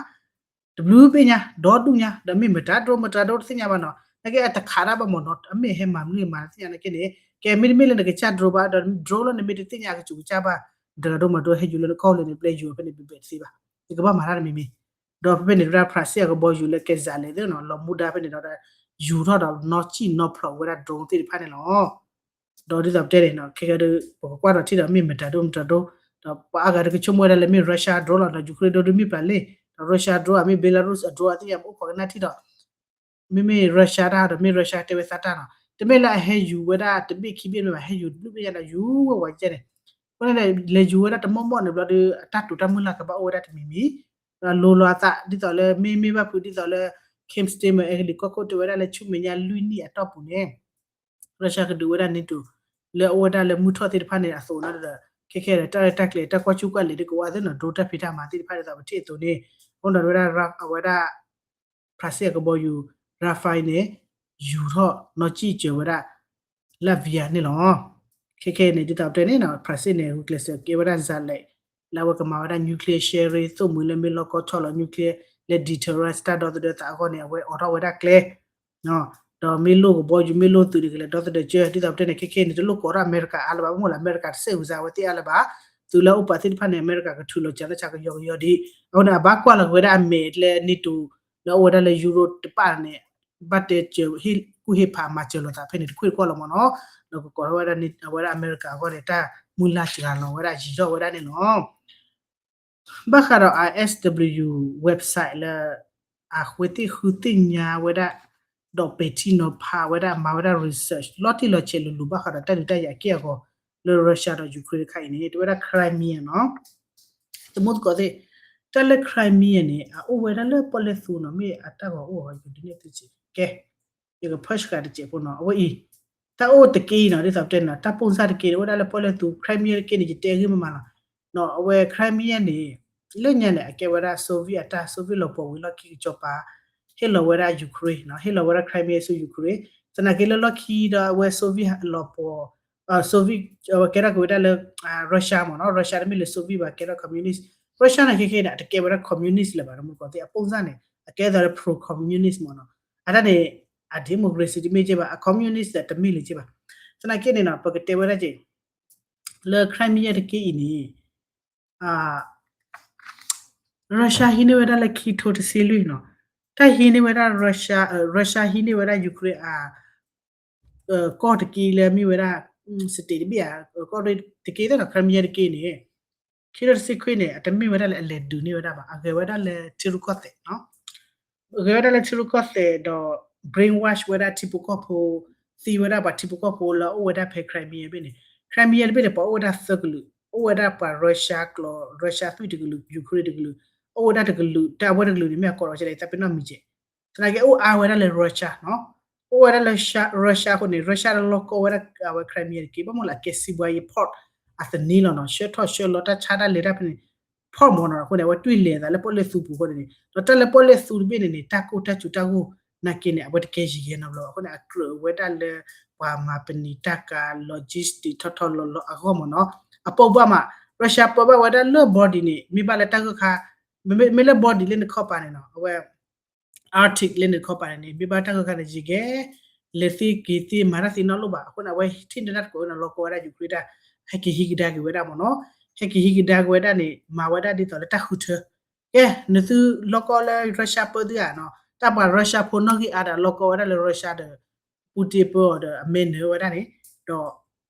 တဘျုးဘ့ၣ်ညါ ဒီဒူၣ်ညါ ဒီးမ့ၢ်မတၤ drone မတၤ drone တသ့ၣ်ညါဘၣ်နီၤ. နာ်က့အတခးတၢ်ဘၣ်မ့ၢ်နီၤ အမ့ၢ်ဟဲမၤမနုၤမၤတသ့ၣ်ညါနာ်က့န့ၣ် ကဲမ့တမ့ၢ်လၢနကစၢ် drone ဘၣ်ဒီး drone လၢနမ့ၢ်တသ့ၣ်ညါအကစူးကစၢ်ဘၣ် တဂၤဒိၣ်မးဒိၣ်ဟဲယူၤလၢနကီၢ်လၢန့ၣ် ပျဲယူၤဖဲန့ၣ် ဘဲးဘဲးတသ့ဘၣ် နကဘၣ်မၤတၢ်တမံၤမံၤ ဒီးဖဲဖဲန့ၣ် တဝဲဒၣ် ဖရၣ်စ့ၣ်အကဘီယူၤလၢကဲစးလဲၣ်သ့ၣ်နီၤ လီၤမူဒါဖဲန့ၣ်ဒီး ယူၤထီၣ်ဒီးနီၣ်စံၣ်နီၣ်ဖျိးဝဲဒၣ် drone သ့ၣ်တဖၣ်န့ၣ်လီၤ. ဒီးဒ်သိးပတဲန့ၣ်နီၤ ခဲကဲဒုး ပကကွၢ်ဒီးထံၣ်ဒီးမ့ၢ်မတၤဒိၣ်မတၤဒိၣ် ဒီးပှၤအါဂၤဒုးကဆိကမိၣ်ဝဲဒၣ်လၢမ့ၢ် Russia drone လီၤ ဒီး Ukraine drone ဒုးမ့ၢ်ပျၢ်လံ ဒီး Russia drone အမ့ၢ် Belarus အ drone အသ့ၣ်ညါ ပအိၣ်ခိးကနၣ်ထံၣ်ဒီး မ့မ့ၢ် Russia တၢ်ဒီးမ့ၢ် Russia တဲဝဲသးတၢ်နီၤ တမ့ၢ်လၢအဟဲယူၤဝဲဒၣ်တဘ့ၣ်ခံဘ့ၣ်မ့ၢ်ဘၣ် ဟဲယူၤတဘျုးဘ့ၣ်ညါဒီးယူၤဝဲဝဲကဲန့ၣ် အဃိန့ၣ် လဲၤယူၤဝဲဒၣ်တမီၢ်မီၢ်န့ၣ်ဘျီဒီး အတၢ်တိာ်တၢ်မုၢ်လၢ်ကဘၣ်အိၣ်ဝဲဒၣ်တမံၤမံၤ ဒီးလိၤလီၤအသး ဒ်သိးလၢမ့မ့ၢ်ဘၣ်ဖုးဒ်သိးလၢ Kim Stammer အဲကလံးကီၢ်ခိၣ်တဲဝဲဒၣ်လၢ ဆူမဲာ်ညါလွံၢ်နံၣ်အတီၢ်ပူၤန့ၣ် Russia ကဒုးဝဲဒၣ် NATO လၢအအိၣ်ဝဲဒၣ်လၢမုၢ်ထီၣ်သ့ၣ်တဖၣ်န့ၣ်အသိးနီၤဒီး ခဲခဲဒီးတၢ်ရဲၣ်တၢ်ကျဲၤတၢ်ကွၢ်ဆူၣ်ကွၢ်လဲၤဒ်ကဝီၤသ့ၣ်နီၤ drone တၢ်ဖံးတၢ်မၤသ့ၣ်တဖၣ်ဒ်သိးပထံၣ်အသိးန့ၣ် အဃိဒီးဝဲဒၣ် အဝဲဒၣ် ဖရၣ်စ့ၣ်အကဘီယူၤ Rafale န့ၣ် ယူၤထီၣ်နီၣ်စံၣ်စၢၤဝဲဒၣ် Latvia န့ၣ်လီၤ. ခဲခဲအံၤန့ၣ် ဒ်သိးပတဲန့ၣ်နီၤ ဖရၣ်စ့ၣ်န့ၣ် ဂုာ်ကျဲးစၢးကဲဝဲဒၣ် စၤလဲး လၢအဝဲကမၤဝဲဒၣ် nuclear sharing သိၣ်မှံၤလၢမ့ၢ်လီၢ်ကီၢ်ဆီလီၤ nuclear လၢ deterrence တၢ်ဒီသဒၢသးအဂီၢ်န့ၣ် အဝဲအိးထီၣ်ဝဲဒၣ်ကျဲ ဒီးမ့ၢ်လိၣ်ကဘီယူၤ မ့ၢ်လိၣ်သုးန့ၣ် ကလဲၤဒီသဒၢကၢ ဒ်သိးပတဲန့ၣ် ခဲခဲအံၤန့ၣ် တလိၣ်ကိးထီၣ်အမဲရကၤအါလၢၤဘၣ် မ့ၢ်လၢအမဲရကၤတစဲးဝံၤစါဝဲသ့ၣ်အါလၢၤဘၣ် သုးလၢအအိၣ်ပာ်သ့ၣ်တဖၣ်န့ၣ် အမဲရကၤကထုးလီၤစှၤသၢစှၤကယီကယီဒံး အဃိန့ၣ် အဘၣ်ကွၢ်လီၤက့ၤဝဲဒၣ်အမဲာ်လၢ NATO လၢအအိၣ်ဝဲဒၣ်လၢ Europe တပၣ်န့ၣ် ဘၣ်တဲစၢၤဟ့ၣ်ကူၣ်ဟ့ၣ်ဖးမၤစၢၤလိာ်သးဖဲန့ၣ် တခွ့ၣ်တကွီၢ်လီၤမ့ၢ်နီၤ ဒီးကကိးထီၣ်ဝဲဒၣ်န့ၣ် အဝဲဒၣ်အမဲရကၤအဂီၢ်န့ၣ် တၢ်မုၢ်လၢ်စှၤလီၤဝဲဒၣ်ယံၤထီၣ်ဝဲဒၣ်န့ၣ်လီၤ. ဘၣ်ဃးဒီး I S W website လၢ အဃ့သ့ၣ်ဃုသ့ၣ်ညါဝဲဒၣ် ဒီးပဲာ်ထံနီၤဖးဝဲဒၣ် မၤဝဲဒၣ် research လီၤတံၢ်လီၤဆဲးလိၤလိၤ ဘၣ်ဃးဒီးတၢ်ဒုးတၢ်ယၤအက့ၢ်အဂီၤ လၢ Russia ဒီး Ukraine တခါအံၤန့ၣ် တဲဝဲဒၣ် Crimea နီၤ သမူသကိးသ့ၣ် တၢ်လၢ Crimea န့ၣ် အအိၣ်ဝဲဒၣ်လၢပီၣ်လဲၣ်သူနီၤ မ့ၢ်အတၢ်ဂီၤအိၣ်အီၤ ယကဒုးနဲၣ်သုစ့ၢ်ကီး ယကဖၢၣ်စှၤတစဲးဖိနီၤ အဝဲအံၤ တၢ်အိၣ်တက့ၢ်နီၤ ဒ်သိးပတဲနီၤ တၢ်ပိၢ်စၢ်တက့ၢ်န့ၣ် အိၣ်ဝဲဒၣ်လၢပီၣ်လဲၣ်သူ Crimea တက့ၢ်န့ၣ် ယတဲအဂ့ၢ်မးမးလီၤ အဝဲ Crimea န့ၣ် လၢညါန့ၣ် အကဲဝဲဒၣ် Soviet အတၢ် Soviet လီၤပှီၢ်ဝံၤလီၢ်ခံကစီၤပၤ ဟ့ၣ်လီၤဝဲဒၣ် Ukraine နီၤ ဟ့ၣ်လီၤဝဲဒၣ် Crimea ဆူ Ukraine သနာ်က့လၢလီၢ်ခံဒီးအဝဲ Soviet လီၤပှီၢ် Soviet အဝဲကဲထီၣ်က့ၤဝဲဒၣ်လၢ Russia မ့ၢ်နီၤ Russia တမ့ၢ်လၢ Soviet ဘၣ် ကဲထီၣ် communist Russia န့ၣ်ခဲခဲန့ၣ် အတကဲဝဲဒၣ် communist လၢၤဘၣ် မူကီးသ့ၣ်အပိၢ်စၢ်န့ၣ် အကဲသးလၢ pro communist မ့ၢ်နီၤ အတၢ်န့ၣ် အ democracy တမ့ၢ်က့ဘၣ် အ communist တမ့ၢ်လၢၤက့ဘၣ် သနာ်က့န့ၣ်နီၤ ပကတဲဝဲဒၣ်က့ၤ လၢ Crimea တက့ၢ်အံၤန့ၣ် Russia ဟံးန့ၢ်ဝဲဒၣ်လၢခံထိတဆံလွံၢ်နီၤ တၢ်ဟံးန့ၢ်ဝဲဒၣ် Russia Russia ဟံးန့ၢ်ဝဲဒၣ် Ukraine အ ကီၢ်တက့ၢ်လၢမ့ၢ်ဝဲဒၣ် state တဘ့ၣ်ဧါ ကီၢ်တက့ၢ်သ့ၣ်နီၤ Crimea တက့ၢ်န့ၣ် ခံထိတဆံခွံန့ၣ် အတမ့ၢ်ဝဲဒၣ်လၢအလဲၤဒုးန့ၢ်ဝဲဒၣ်ဘၣ် အဂဲၤဝဲဒၣ်လၢထံရူၢ်ကီၢ်သဲးနီၤ ဂဲၤဝဲဒၣ်လၢထံရူၢ်ကီၢ်သဲးဒီး brainwash ဝဲဒၣ်ထံဖိကီၢ်ဖိ သံဝဲဒၣ်ပှၤထံဖိကီၢ်ဖိလၢအအိၣ်ဝဲဒၣ်ဖဲ Crimea တဘ့ၣ်န့ၣ် Crimea တဘ့ၣ်န့ၣ် ပှၤအိၣ်ဝဲဒၣ်သၢကလုာ် အိၣ်ဝဲဒၣ်ပှၤ Russia ကျိာ် Russia သွံၣ်တကလုာ် Ukraine တကလုာ် အိၣ်ဝဲဒၣ်တကလုာ် တၢ်အဝဲတကလုာ်န့ၣ် မ့ၢ်အကိးဒီးကဲဒ်အံၤ သးပ့ၤနီၣ်မံၤကဲး သနာ်က့အိၣ်အါဝဲဒၣ်လၢ Russia နီၤ အိၣ်ဝဲဒၣ်လၢ Russia အဃိန့ၣ် Russia လၢလီၢ်ကီၢ်ဝဲဒၣ်အဝဲ Crimea တက့ၢ် ဘၣ်မနုၤလၢအကဲ စီးပွားရေး port အသန့လီၤနီၤ ဆှၢထီၣ်ဆှၢလီၤတၢ်ဆါတၢ်လဲၤတၢ်ဖဲန့ၣ် port မ့ၢ်နီၤ အဃိန့ၣ် အဝဲတွံၢ်လဲၤသးလၢပီၣ်လဲၣ်သူပူၤအဃိန့ၣ် ဒီးတၢ်လၢပီၣ်လဲၣ်သူတဘ့ၣ်န့ၣ်န့ၣ် တၢ်ကိၢ်တၢ်စူၤတၢ်ဂိၢ်နာ်က့န့ၣ် အဝဲတကဲယံၤယဲနီတဘျီဘၣ် အဃိန့ၣ် အကြၢးဝဲဒၣ်လၢ ပှၤမၤပနံာ်တၢ်ကၤ logistic ထီၣ်ထီၣ်လီၤလီၤအဂီၢ်မ့ၢ်နီၤ အပိာ်ဘၣ်မး Russia ပၢဘၣ်ဝဲဒၣ်လၢ body န့ၣ် မ့ၢ်ဘၣ်လၢတၢ်ဂၢၢ်ခါ မ့မ့ၢ်လၢ body လၢနခီပၤန့ၣ်နီၤ အဝဲ Arctic လၢနခီပၤန့ၣ်န့ၣ် မ့ၢ်ဘၣ်တၢ်ဂၢၢ်ခါန့ၣ် ယကဲ လဲၤသ့က့ၤသ့မၤတၢ်သ့နီတလိၣ်ဘၣ် အဃိန့ၣ် အဝဲထံၣ်န့ၢ်တၢ်တကိးဝဲန့ၣ် လီၢ်ကီၢ်ဝဲဒၣ် Ukraine တၢ် ဟဲက့ၤဟံးကဒါက့ၤဝဲဒၣ်မ့ၢ်နီၤ ဟဲက့ၤဟံးကဒါက့ၤဝဲဒၣ်န့ၣ် မၤဝဲဒၣ်ဒ်သိးလၢတၢ်ဃုထၢ ကဲ နသုလီၢ်ကီၢ်လၢ Russia ပၢသုဧါနီၤ တၢ်ပှၤ Russia ဖိနီၣ်ဂံၢ်အါဒီးလီၢ်ကီၢ်ဝဲဒၣ်လၢ Russia ဒီး Putin ပၢအီၤဒီးအမဲနၢၤဝဲဒၣ်န့ၣ် ဒီး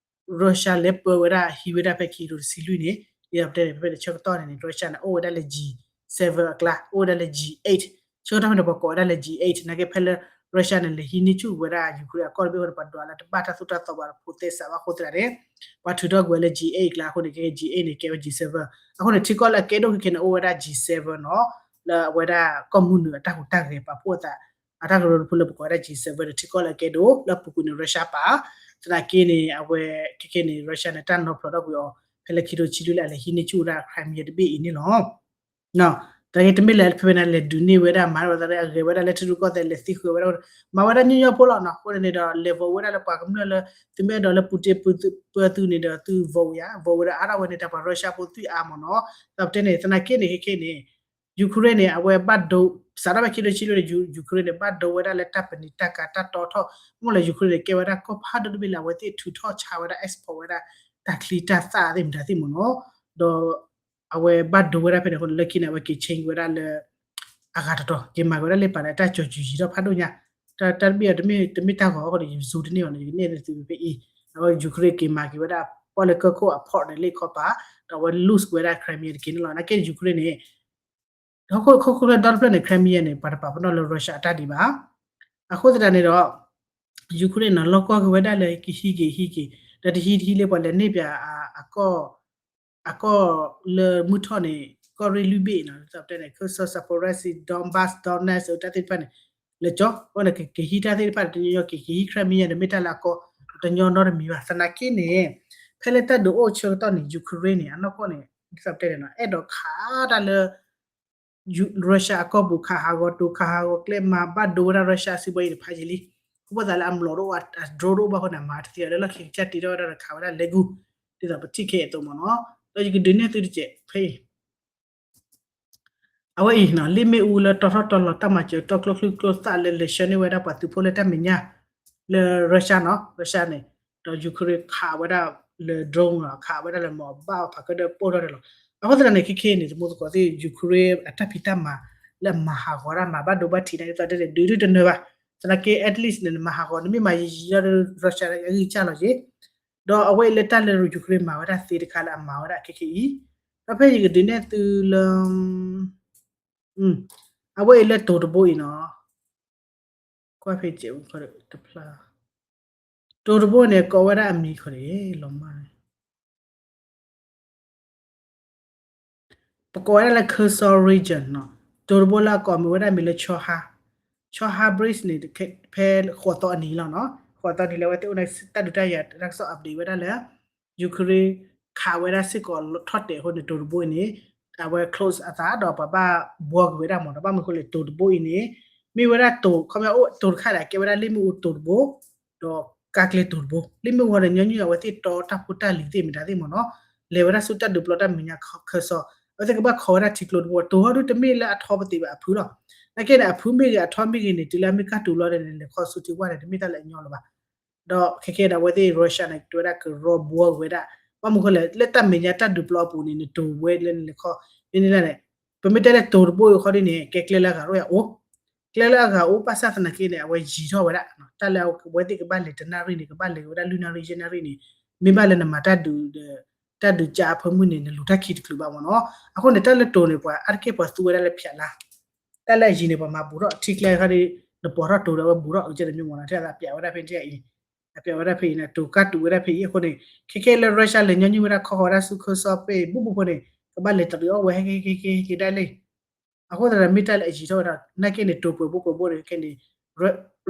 Russia လဲၤပၢဝဲဒၣ် ဟံးဝဲဒၣ်ဖဲခံကထိတဆံလွံၢ်န့ၣ် ယပတဲန့ၣ် ဖဲဖဲန့ၣ်ဆၢကတီၢ်န့ၣ်န့ၣ် Russia န့ၣ် အိၣ်ဝဲဒၣ်လၢ G seven အကျါ အိၣ်ဝဲဒၣ်လၢ G eight ဆၢကတီၢ်ဖဲန့ၣ် ပှၤကိးဝဲဒၣ်လၢ G eight နာ်က့ဖဲလၢ Russia န့ၣ် လဲၤဟံးန့ၢ်ဆူၣ်ဝဲဒၣ် Ukraine အကီၢ်တဘ့ၣ်အဃိန့ၣ် ပှၤဒွးလၢတဘၣ်တၢ်သိၣ်တၢ်သီဘၣ် ဖိသဲစးဘၣ်အဃိသတးန့ၣ် ပှၤထုးထီၣ်ကွံာ်ဝဲလၢ G eight အကျါအဃိန့ၣ် ကဲ G eight န့ၣ် ကဲဝဲ G seven အဃိန့ၣ် ထံကီၢ်လၢအကဲဒိၣ်ခဲခဲန့ၣ် အိၣ်ဝဲဒၣ် G seven နီၤ လၢအဝဲဒၣ်ကီၢ်မုၢ်နုာ်အတၢ်ဟူးတၢ်ဂဲၤပာ်ဖှိၣ်အသး အတၢ်ကရၢကရိဖိလၢပကိးဝဲဒၣ် G seven ဒီးထံကီၢ်လၢအကဲဒိၣ် လၢအပူၤကွံာ်န့ၣ် Russia ပာ် သနာ်က့န့ၣ် အဝဲခဲခဲန့ၣ် Russia န့ၣ် တၢ်နီဖျိးထီၣ်ကွံာ်အီၤ ဖဲလၢခံကထိဆံလွံၢ်လၢအလဲၤဟံးန့ၢ်ဆူၣ်ဝဲဒၣ် Crimea တဘ့ၣ်အံၤန့ၣ်လီၤ. သနာ်က့တမ့ၢ်လၢဖဲဖဲန့ၣ် လဲၤဒုးန့ၢ်ဝဲဒၣ် မၤဝဲဒၣ် အဂဲၤဝဲဒၣ်လၢထံရူၢ်ကီၢ်သဲး လဲၤသံဃုာ်ဝဲဒၣ် မၤဝဲဒၣ်ညီညီဖိလီၤနီၤ အဃိန့ၣ်န့ၣ်ဒီး level ဝဲဒၣ်လၢပှၤကမျၢၢ်လၢ သုမ့ၢ်အဲၣ်ဒိးလၢ Putin ပၢသုန့ၣ်ဒီး သု vote ယၤ vote ဝဲဒၣ်အါထီၣ်ဝဲန့ၣ် တၢ်ပှၤ Russia ဖိသွံၣ်အါမ့ၢ်နီၤ ဒီးပတဲန့ၣ် သနာ်က့န့ၣ် ခဲခဲန့ၣ် Ukraine န့ၣ် အဝဲဘၣ်ဒိ စးထီၣ်ဖဲခံကထိခံဆံလွံၢ်န့ၣ် Ukraine န့ၣ် ဘၣ်ဒိဝဲဒၣ်လၢတၢ်ပနံာ်တၢ်ကၤတၢ်တီထီၣ်, မ့ၢ်လၢ Ukraine န့ၣ် ကဲဝဲဒၣ်ကီၢ်ဖးဒိၣ်တဘ့ၣ်လၢအဝဲသ့ၣ်ထုးထီၣ်ဆါဝဲဒၣ် export ဝဲဒၣ် တၢ်ချံတၢ်သၣ်သ့ၣ်မတၤသ့ၣ်မ့ၢ်နီၤ, ဒီး အဝဲဘၣ်ဒိဝဲဒၣ်ဖဲန့ၣ်အဃိန့ၣ် လၢခံန့ၣ် အဝဲက့ၤ change ဝဲဒၣ်လၢ အဂၤတတီၤ က့ၤမၤက့ၤဝဲဒၣ်လၢပာ်လၢတၢ်ကၠီၤကူၤယံၤထီၣ်ဖးဒိၣ်ညါ, တၢ်တဘ့ၣ်အံၤတမ့ၢ်တၢ်ဂီၤအဃိန့ၣ် ယ zoom တန့ၢ်ဘၣ်န့ၣ် ယကန့ၢ်သုဖဲအံၤ, အဝဲ Ukraine က့ၤမၤက့ၤဝဲဒၣ် ပီၣ်လဲၣ်ကၢၢ်ခိၣ်အ port န့ၣ်လၢခီပၤ, ဒီးအဝဲ lose ဝဲဒၣ် Crimea တက့ၢ်န့ၣ်လီၤ. နာ်က့ Ukraine န့ၣ် ဟီၣ်ခိၣ်ဒီတဖျၢၣ်န့ၣ် Crimea န့ၣ် ပှၤတပာ်ပနီၣ်လၢ Russia အတၢ်ဒံးဘၣ်. အဃိသတးန့ၣ်ဒီး Ukraine န့ၣ် လီၢ်ကီၢ်က့ၤဝဲဒၣ်လၢကဟံးက့ၤဟံးက့ၤ, ဒီးတဟံးတဟံးလၢပှၤလဲၤန့ၢ်ပၠး အကီၢ်လၢမုၢ်ထီၣ်န့ၣ် ကီၢ်ရ့ၣ်လွံၢ်ဘ့ၣ်နီၤ, ဒ်သိးပတဲန့ၣ် Kherson, Zaporizhzhia, Donbas, Donetsk တၢ်သ့ၣ်တဖၣ်န့ၣ် လဲၤကၠီ, အဃိန့ၣ် ကဟံးတၢ်သ့ၣ်တဖၣ်န့ၣ် တညီညီက့ၤ ကဟံး Crimea န့ၣ် မ့ၢ်တၢ်လၢအကီ တညီနီတမံၤဘၣ်. သနာ်က့န့ၣ် ဖဲလၢတၢ်ဒုးအိၣ်ဆၢကတီၢ်န့ၣ် Ukraine န့ၣ် အနီၢ်ကီၢ်န့ၣ် ဒ်သိးပတဲန့ၣ်နီၤ အဲၣ်ဒိးခးတၢ်လၢ Russia အကီၢ်ပူၤ ခးဟးဂီၤတိၤ ခးဟးဂီၤကျဲ မၤဘၣ်ဒိဝဲဒၣ် Russia စုဘၣ်အံၤတဖးယံာ်လံ. ခီဖျိသးလၢအမျိာ်တအိၣ်ဘၣ် အ drone တအိၣ်ဘၣ်အဃိန့ၣ် အမၤတသ့အီၤလၢလီၢ်ခံကစၢ်တ့ထီၣ်ဝဲဒၣ်ဒီးခးဝဲဒၣ်လဲၤကူၣ် ဒ်သိးပထံၣ်ခဲအံၤအသိးမ့ၢ်နီၤ. ဒီးယကဒုးနဲၣ်သုတစဲးဖဲအံၤ အဝဲအံၤနီၤ လ့ၣ်မ့ၣ်အူလၢတီထီၣ်တီလီၤတၢ်မၤစၢၤတီၢ်ကျိချံကျိသၣ်လၢလဲၤဆှၢန့ၢ်ဝဲဒၣ်ပှၤသုးဖိလၢတၢ်မဲာ်ညါ လၢ Russia နီၤ Russia န့ၣ် ဒီး Ukraine ခးဝဲဒၣ်လၢ drone နီၤ ခးဝဲဒၣ်လၢမ့ၢ်ဘၣ်အီၤဖးကၢဒီးပိၢ်ထီၣ်န့ၣ်လီၤ. အဃိသတးန့ၣ် ခဲခဲအံၤန့ၣ် တမူသကိးသ့ၣ် Ukraine အတၢ်ဖံးတၢ်မၤလၢအမၤဟးဂီၤတၢ်မၤဘၣ်ဒိဘၣ်ထံးန့ၣ် ဒ်သိးတဲန့ၣ် ဒုးဒုးတနၢၤဘၣ်. သနာ်က့ at least န့ၣ် နမၤဟးဂီၤ နမ့ၢ်မၤယံာ်ယံာ်လီၤဒီး Russia အဂံၢ်စၢ်လီၤက့ၤ ဒီးအဝဲအံၤလၢတၢ်လၢ Ukraine မၤဝဲဒၣ်ခဲခဲအံၤ, ဒီးဖဲယကဒုးနဲၣ်သုလၢ အဝဲအံၤလၢတိၤတဘိအံၤနီၤ, ကွၢ်ဖဲစဲးတဖျါ, တိၤတဘိန့ၣ် ကိးဝဲဒၣ်အမံၤခီန့ၣ် လီၤမၢ်န့ၣ် ပကိးဝဲဒၣ်လၢ Kherson region နီၤ, တိၤတဘိလၢအကိးမ့ၢ်ဝဲဒၣ်မ့ၢ်လၢ Chorha, Chorha bridge န့ၣ် ဖဲဃိးသီအနံၤလီၤနီၤ, ဃိးသီအနံၤလၢအဝဲသ့ၣ်အိၣ်န့ၣ် တၢ်ဒုးတၢ်ယၤတၢ်ကစီၣ် update ဝဲဒၣ်လၢ Ukraine ခးဝဲဒၣ်စ့ၢ်ကီးထီၣ်တဲာ်အဃိန့ၣ် တိၤတဘိအံၤန့ၣ် အဝဲ close အသးဒီးပှၤဘၣ်ဘှီက့ၤဝဲဒၣ်မ့ၢ်နီၤ, ဘၣ်မနုၤအဃိလဲၣ် တိၤတဘိအံၤန့ၣ် မ့ၢ်ဝဲဒၣ်တိၤ ခီပညီအိၣ်တိၤတခါဒီး ကဲဝဲဒၣ်လ့ၣ်မ့ၣ်အူတိၤတဘိ ဒီးကါကျဲတိၤတဘိ, လ့ၣ်မ့ၣ်အူဒီးညီနုၢ်အဝဲသ့ၣ်တီတၢ်ဖိတၢ်လံၤသ့ၣ်မတၤသ့ၣ်မ့ၢ်နီၤ, လဲၤဝဲဒၣ်ဆူတၢ်ဒုးပျီတၢ်မဲာ်ညါ Kherson, အဝဲသ့ၣ်ကဘၣ်ခိးဝဲဒၣ်ထံကျိတဘိ, တိၤဟီဒုတမ့ၢ်လၢအထီပသ့ၣ်ဘၣ်အဖုလီၤ. နာ်က့န့ၣ် အဖုမ့ၢ်ဂ့ၤအထီမ့ၢ်ဂ့ၤန့ၣ် တုၤလၢအမ့ၢ်ကၢ်တူၤလီၤဒီး လဲၤခီဆူထံဝၣ်န့ၣ် တမ့ၢ်တၢ်လၢအညီလၢၤဘၣ်. ဒီးခဲခဲဒီးအဝဲသ့ၣ် Russia န့ၣ် တဲဝဲဒၣ်ကရီဘှီက့ၤဝဲဒၣ်, ဘၣ်မနုၤအဃိလဲၣ် လၢတၢ်မဲာ်ညါတၢ်ဒုးပျီအပူၤန့ၣ် နတိၤဝဲလၢနလဲၤခီ, န့ၣ်န့ၣ်န့ၣ် ပမ့ၢ်တဲလၢတိၤတဘိအံၤခီဒ်န့ၣ် ကဲကျဲလၢအဂၤအိၣ်ယၤအိၣ်, ကျဲလၢအဂၤအိၣ် ဘၣ်ဆၣ်သနာ်က့န့ၣ် အဝဲယံၤထီၣ်ဝဲဒၣ်, တၢ်လၢအဝဲသ့ၣ်ကဘၣ်လဲၤတနၣ်ရံၣ်န့ၣ် ကဘၣ်လဲၤက့ၤဝဲဒၣ်လွံၢ်နၣ်ရံၣ်ယဲၢ်နၣ်ရံၣ်န့ၣ်, မ့ၢ်ဘၣ်လၢနမၤတၢ်ဒုးဒီး တၢ်ဒုးကးအဖၢမုၢ်န့ၣ် နလူၤတၢ်ခံတချုးဘၣ်မ့ၢ်နီၤ. အဃိန့ၣ် တၢ်လၢတိၤန့ၣ် ပှၤအါတက့ၢ်ပှၤသူဝဲဒၣ်လၢဖၠးလါ, တၢ်လၢအယံၤန့ၣ် ပှၤမၤဘူးထီၣ်ထံကျဲခါဒီး နပိာ်ထီၣ်တိၤဒီးဝဲဘူးထီၣ်အုးကဲတမ့ၢ်မ့ၢ်နီၤ, ထဲအသးပျးဝဲဒၣ်ဖဲအံၤ အပျးဝဲဒၣ်ဖဲအံၤန့ၣ် တိၤကၢ်တူၤဝဲဒၣ်ဖဲအံၤအဃိန့ၣ် ခဲခဲလၢ Russia လဲၤညီနုၢ်ဝဲဒၣ်ခီဃီၤဝဲဒၣ်ဆူခၢစီဖဲအံၤ ဘူၣ်ဘူၣ်ဖိန့ၣ် ကဘၣ်လဲၤတရံးအီၣ်ဝဲဟဲက့ၤဟဲက့ၤဟဲက့ၤဒၣ်လဲာ် အဃိသတးဒီးမ့ၢ်တၢ်လၢအယံၤထီၣ်ဝဲဒၣ် နာ်က့န့ၣ် တိၤပှဲၤဘိပှဲၤဘိန့ၣ် ခဲန့ၣ်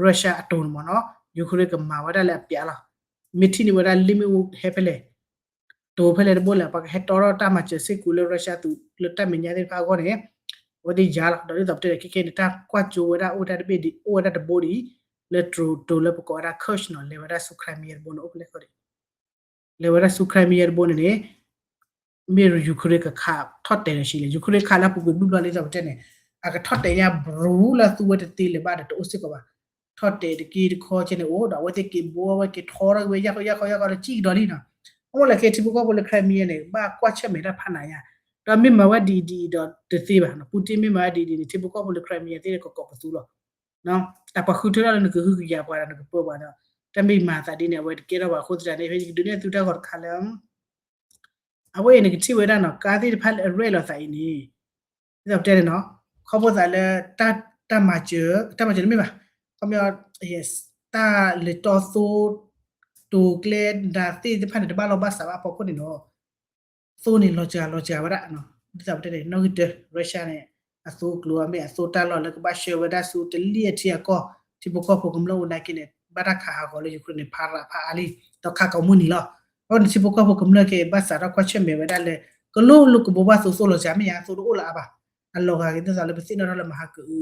Russia အတိၤန့ၣ်မ့ၢ်နီၤ Ukraine ကမၤဝဲဒၣ်လၢအပျးလီၤ. မ့ၢ်ထံၣ်န့ၢ်ဝဲဒၣ်လ့ၣ်မ့ၣ်အူဟဲဖဲလဲၣ် တိၤဖဲလဲၣ်တဘိလဲၣ် ပှၤကဟဲတီထီၣ်တၢ်မၤစၢၤစ့ၢ်ကီးလၢ Russia သုးလၢတၢ်မဲာ်ညါသ့ၣ်တဖၣ်အဂီၢ်န့ၣ် အဝဲသ့ၣ်ယၤလီၤ. ဒီးဒ်သိးပတဲန့ၣ် ခဲခဲန့ၣ် တၢ်ကွၢ်ကၠိဝဲဒၣ်အိၣ်ဝဲဒၣ်တဘ့ၣ်ဒ် အိၣ်ဝဲဒၣ်တဘိဒ် လၢတိၤလၢပကိးဝဲဒၣ် Kursk နီၤ လဲၤဝဲဒၣ်ဆူ Crimea တဘိန့ၣ် အိၣ်ဖဲလဲၣ်ဃီဒ် လဲၤဝဲဒၣ်ဆူ Crimea တဘိန့ၣ်န့ၣ် မ့ၢ် Ukraine ကခးထီၣ်တဲာ်ဒီးဆံးလဲၣ် Ukraine ခးလၢအပူၤကွံာ်ဘျုးဘျီလံ ဒ်သိးပတဲန့ၣ် အကထီၣ်တဲာ်ညါ ဘြူၤ လၢသူဝဲတသ့လၢၤဘၣ်ဒီးတအိၣ်စ့ၢ်ကီးဘၣ် ထီၣ်တဲာ်တက့ၢ်တခီကဲန့ၣ်အိၣ် ဒီးအဝဲသ့ၣ်က့ၤဘိဝဲက့ၤထီထီၣ်က့ၤဝဲ ယၢ်ခီယၢ်ခီယၢ်ခီဒီးကံၣ်ကဒီးလံနီၤ အဝဲလၢခဲထံဖိကီၢ်ဖိလၢ Crimea န့ၣ် ဘၣ်ကွၢ်ဆၢၣ်မဲာ်တၢ်ဖးနးညါ ဒီးမ့ၢ်မၤဝဲဒ်အံၤဒ်အံၤဒီးတသ့ဘၣ် Putin မ့ၢ်မၤဝဲဒ်အံၤဒ်အံၤန့ၣ် ထံဖိကီၢ်ဖိလၢ Crimea သ့ၣ်ကိးကိးပသူလီၤ တၢ်ပှၤဃုထၢထီၣ်လၢနကဟုကယာ်ပှၤဒီးနကပၢပှၤဒီး တၢ်မ့ၢ်မၤသးဒ်န့ၣ် အဝဲတကဲထီၣ်ဘၣ်အဃိသတးန့ၣ် ဖဲယကဒုးနဲၣ်သုတၢ်ဂီၤတခါလၢ အဝဲအံၤနကထံၣ်ဝဲဒၣ်နီၤ ကါသ့ၣ်တဖၣ်လၢအရဲၣ်လီၤသးအံၤန့ၣ် ဒ်သိးပတဲန့ၣ်နီၤ ခီဖျိသးလၢ တၢ်မၤစၢၤ တၢ်မၤစၢၤတမ့ၢ်ဘၣ် ခီပညီ တၢ်လဲၤတီသိ တိၤကျဲဒၣ်သ့ၣ်တဖၣ်န့ၣ် တဘၣ်လီၢ်ဘၣ်စးဘၣ်အဖီခိၣ်န့ၣ်နီၤ သိန့ၣ်လီၤစှၤလီၤစှၤဝဲဒၣ် ဒ်သိးပတဲန့ၣ် နီၣ်ဂံၢ်တၢ Russia န့ၣ် အသိကျိၤအမ့ၢ် အသိတၢ်လီၢ်လၢကဘၣ်ဆှၢဝဲဒၣ်ဆူတလံၢ်အထံအကီၢ် ထံဖိကီၢ်ဖိကမျၢၢ်အိၣ်နာ်က့န့ၣ် ဘၣ်တၢ်ခးဟးဂီၤလၢ Ukraine န့ၣ် ဖးရးဖးအါလံ ဒီးခးကိးမုၢ်နံၤလီၤ အဃိန့ၣ် ထံဖိကီၢ်ဖိကမျၢၢ်က့ၤ ဘၣ်စးထီၣ်ကွၢ်ဆၢၣ်မဲာ်ဝဲဒၣ်လၢ ကလိၣ်လိၣ်ကဘိဘၣ်သိသိလီၤစှၤမ့ၢ်ယါ သိတအိၣ်လၢၤအါဘၣ် အလီၤဂာ်က့ၤဒ်သိးလၢပသ့ၣ်နီၣ်ထီၣ်လၢမဟါကအု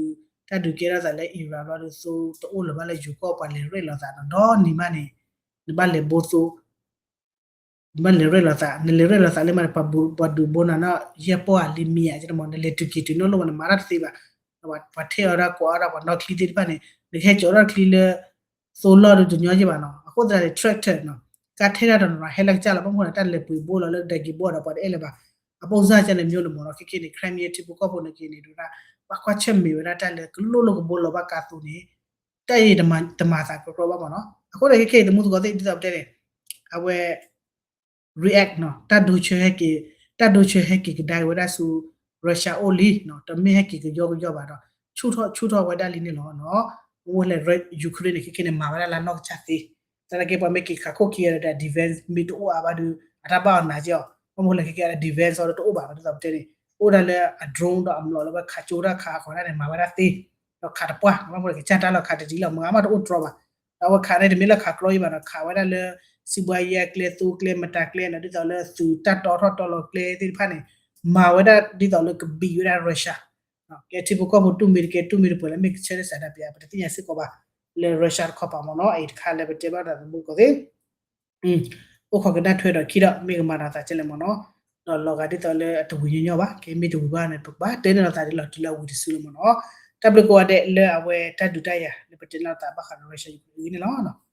တၢ်ဒုးကဲထီၣ်သးလၢ Iran ဘျီဒီးသိတအိၣ်လၢၤဘၣ်လၢယိၤကီၢ်ပှၤလဲၤရဲၣ်လီၤသးနီၤ ဒီနံၤမးန့ၣ် နဘၣ်လဲၤဘိသိ နဘၣ်လဲၤရဲၣ်လီၤသး နလဲၤရဲၣ်လီၤသးလၢမး ပှၤဒုးဘိနၤနီၤ ယဲၢ်ပီၢ်ဧါလံမံၤဧါ မ့ၢ်နလဲၤတုၤက့ၤတုၤနီၣ်လိၣ်ဘၣ် နမၤတၢ်တသ့ဘၣ် ပှၤထဲးအီၣ်ဒၣ်ကိးအီၣ်ဒၣ်ပှၤနီၣ်ချံသ့ၣ်တဖၣ်န့ၣ် နကဟဲကၠီးထီၣ်ချံလၢ သိလီၢ်ဒုးတညီယ့ၢ်ဘၣ်နီၤ. အဃိသတးန့ၣ် tractor နီၤ ကါထဲတၢ်တနီၤနီၤ ဟဲလၢကစၢ်လီၤ ဘၣ်မနုၤဒီး တၢ်လဲၤပှ့ၤဘိလီၤလၢ ဒဲက့ၤဘိဒီး ပှၤတအဲၣ်လၢၤဘၣ်. အပိၢ်စၢ်ကန့ၣ် မျိုးနမီၤနီၤ ခဲခဲန့ၣ် Crimea ထံဖိကီၢ်ဖိန့ၣ်က့န့ၣ် ဒ်ဝဲဒၣ် ဘၣ်ကွၢ်ဆၢၣ်မဲာ်ဝဲဒၣ်တၢ်လၢကလိၣ်လိၣ်ကဘိလီၤဘၣ်ကါသိးန့ၣ် တၢ်အံၤတမၤသးကီကီဘၣ်မီၤနီၤ. အဃိန့ၣ် ခဲခဲအံၤ သမူသကိးသ့ၣ် ဒ်သိးပတဲန့ၣ် အဝဲ react နီၤ တၢ်ဒိဆၢဟဲက့ၤ တၢ်ဒိဆၢဟဲက့ၤကဒါက့ၤဝဲဒၣ်ဆူ Russia အိၣ်လံနီၤ တမ့ၢ်ဟဲက့ၤကယီကယီဘၣ်ဒီး ဆူၣ်ထီၣ်ဆူၣ်ထီၣ်ဝဲဒၣ်လံန့ၣ်လီၤနီၤ. အဝဲလဲၣ် Ukraine န့ၣ် ခဲခဲန့ၣ် မၤဝဲဒၣ်လၢနီၢ်ကစၢ်သ့ တၢ်နာ်က့ ပှၤမ့ၢ်က့ၤခးခိၣ်ခံဂၤဒီး defense မ့ၢ်တအိၣ်အါဘၣ်ဒီး အတၢ်ဘၣ်အီၤနးက့အီၤ ဘၣ်မနုၤလဲၣ် ခဲခဲအံၤ defense အီၤဒီးတအိၣ်ဘၣ်ဒီး ဒ်သိးပတဲန့ၣ် အိၣ်ဒၣ်လၢအ drone ဒီးအမျိာ်လၢဝဲခးကၠိတၢ်ခးအဃိန့ၣ် မၤဝဲဒၣ်သ့ ဒီးခးတပှၢ် ဘၣ်မနုၤလဲၣ် ကစၢ်တၢ်လီၤခးတဒ်လီၤ မၤမးတအိၣ်တြီဘၣ် ဒီးအဝဲခးန့ၣ် တမ့ၢ်လၢခးကြီယံၤဘၣ်ဒီး ခးဝဲဒၣ်လၢ စံးဘှါယဲၢ်ကျဲ သိကျဲ မတၤကျဲနီၤ ဒ်သိးလၢသုးတၢ်တီထီၣ်တီလီၤကျဲသ့ၣ်တဖၣ်န့ၣ် မၤဝဲဒၣ်ဒ်သိးလၢကဘံၣ်ဝဲဒၣ် Russia ကဲထံဖိကီၢ်ဖိတူၢ်မံၤတကဲ တူၢ်မံၤတပှဲၤလၢမ့ၢ်ကဆၢထၢၣ်စးဒၣ်ပယါ ပတသ့ၣ်ညါစ့ၢ်ကီးဘၣ် လၢ Russia တခီပၤမီၤနီၤ အံၤတခါလၢပတဲဘၣ်ဒီးသမူသကိးသ့ၣ် အိၣ်ခိးကနၣ်ထွဲဒီးခံဒီး မ့ၢ်ကမၤဒီးသးကဲလဲၣ်မီၤနီၤ ဒီးလီၤဂာ်ဒ်သိးလၢအတဝံၤညီညီဘၣ် ကဲမ့ၢ်တဝံၤဘၣ်န့ၣ် ပကဘၣ်တဲန့ၢ်လီၤသးဒ်လီၤတုၤလၢအဝံၤတစုလၢမီၤနီၤ တၢ်ဘျုးကိးဂၤဒဲးလၢအဝဲတၢ်ဒုးတၢ်ယၤလၢပတဲန့ၢ်လီၤသးဘၣ်ဃးဒီး Russia Ukraine န့ၣ်လီၤ